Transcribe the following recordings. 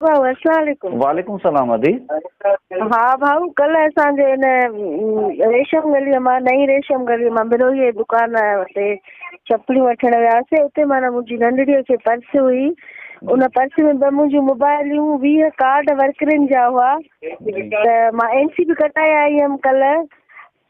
ڀائو السلام عليڪم. وعليڪم السلام ادي. ها ڀائو ڪلهه اسان جي هن ريشم گليء مان نئين ريشم گليء مان بروهيء جي دڪان تي چپليون وٺڻ وياسي اتي معنيٰ منهنجي ننڍڙيء کي پرس هئي ان پرس ۾ ٻه منهنجون موبائليون 20 ڪارڊ ورڪرن جا هئا ته مان اين سي به ڪٽائي آئي هيم ڪلهه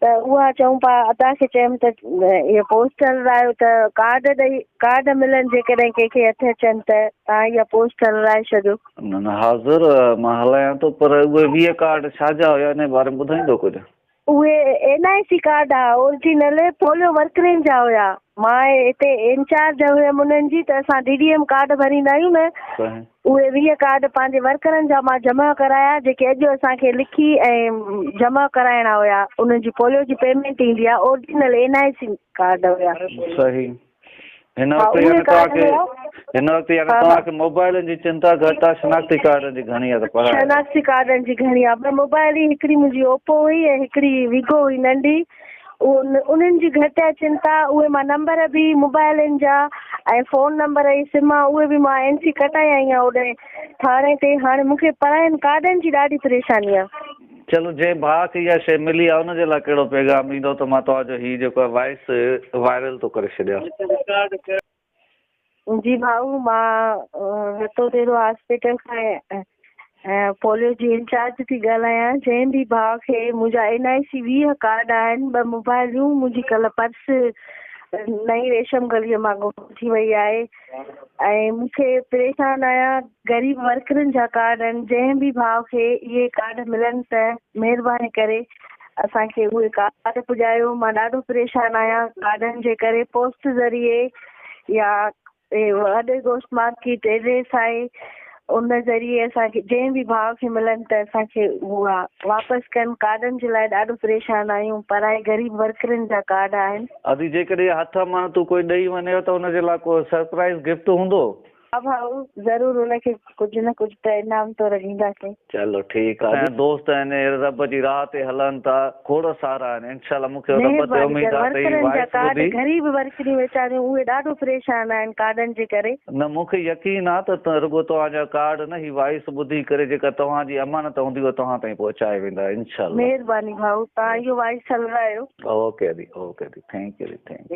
ته اها چئون پيا ادا کي چيم ته اهو پوسٽ هلرايو ته ڪارڊ ڏئي ڪارڊ ملن جيڪڏهن ڪنهن کي هٿ اچن ته توهان اها پوسٽ هلرائي ڇڏيو. نه نه حاضر مان هلايان ٿو پر اهي 20 ڪارڊ ڇا جا هيا انهي باري ۾ ٻڌائيندو ڪجهه. اهي اين آء سي ڪارڊ ها اورجينل پوليو ورڪرين جا هيا مان هتي انچارج هيم انهن جي ته اسان ڊي ڊي ايم ڪارڊ ڀريندا آهيون نه صحيح. اهي 20 ڪارڊ پنهنجي ورڪرن جا مان جمع ڪرايا جيڪي اڄ اسان کي لکي ۽ جمع ڪرائڻا هيا انهن جي پوليو جي پيمينٽ ايندي آهي اورجينل اين آء سي ڪارڊ هيا. صحيح هن ها وقت اهي يعني توهان ڪارڊ کي هيا هن وقت يعني ها ها توهان کي موبائلن جي چنتا گهٽ آهي شناختي ڪارڊن جي گهڻي آهي ته پڙهايو. شناختي ڪارڊن جي گهڻي آهي ٻه موبائل ئي هڪڙي منهنجي اوپو هئي ۽ هڪڙي ويگو هئي ننڍي انهن جي گهٽ آهي چنتا اهي مان نمبر به موبائلن جا ۽ فون نمبر ۽ سم اهي به مان اين سي ڪٽائي آئي آهيان اوڏي ٿاڻي تي هاڻي مون کي پراين ڪارڊن جي ڏاڍي پريشاني آهي. چلو جنهن ڀاء کي اها شيء ملي آهي ان جي لاء ڪهڙو پيغام ڏيندو ته مان توهان جو هي جيڪو آهي وائس وائرل ٿو ڪري ڇڏيان. جي ڀائو مان رتو ديرو هاسپيٽل کان پوليو جي انچارج ٿي ڳالهايان جنهن به ڀاء کي منهنجا اين آء سي 20 ڪارڊ آهن ٻه موبائليون منهنجي ڪلهه پرس نئين ريشم گليء مان گم ٿي وئي آهي ۽ مون کي پريشان آهيان غريب ورڪرن جا ڪارڊ آهن جنهن به ڀاء کي اهي ڪارڊ ملن ته مهرباني ڪري اسان کي اهي ڪارڊ پڄايو مان ڏاڍو پريشان آهيان ڪارڊن جي ڪري پوسٽ ذريعي يا وڏي گوشت مارڪيٽ ايڊريس آهي ان ذريعي اسان کي جنهن به ڀاء کي ملن ته اسان کي اها واپس ڪن ڪارڊن جي لاء ڏاڍو پريشان آهيون پرائي غريب ورڪرن جا ڪارڊ آهن. ادي جيڪڏهن هٿ مان تون ڪوئي ڏئي وڃيو ته ان جي لاء ڪو سرپرائز گفٽ هوندو؟ ها ڀائو ضرور ان کي ڪجهه نه ڪجهه ته انعام طور ڏينداسين. چلو ٺيڪ آ اسان جا دوست آهن رب جي راهه تي هلن ٿا کوڙ سارا آهن انشاء الله مون کي رب تي مهرباني اميد ڪر آ ته هي ورڪرن جا وائس ڪارڊ ٻڌي. غريب ورڪريون ويچاريون اهي ڏاڍو پريشان آهن ڪارڊن جي ڪري. نه مون کي يقين آ ته رڳو توهان جا ڪارڊ نه هي وائس ٻڌي ڪري جيڪا توهان جي امانت هوندي اها توهان تائين پهچائي ويندا انشاء الله. مهرباني ڀائو توهان اهو وائس هلرايو. اوڪي ادي اوڪي ادي thank you ادي thank you.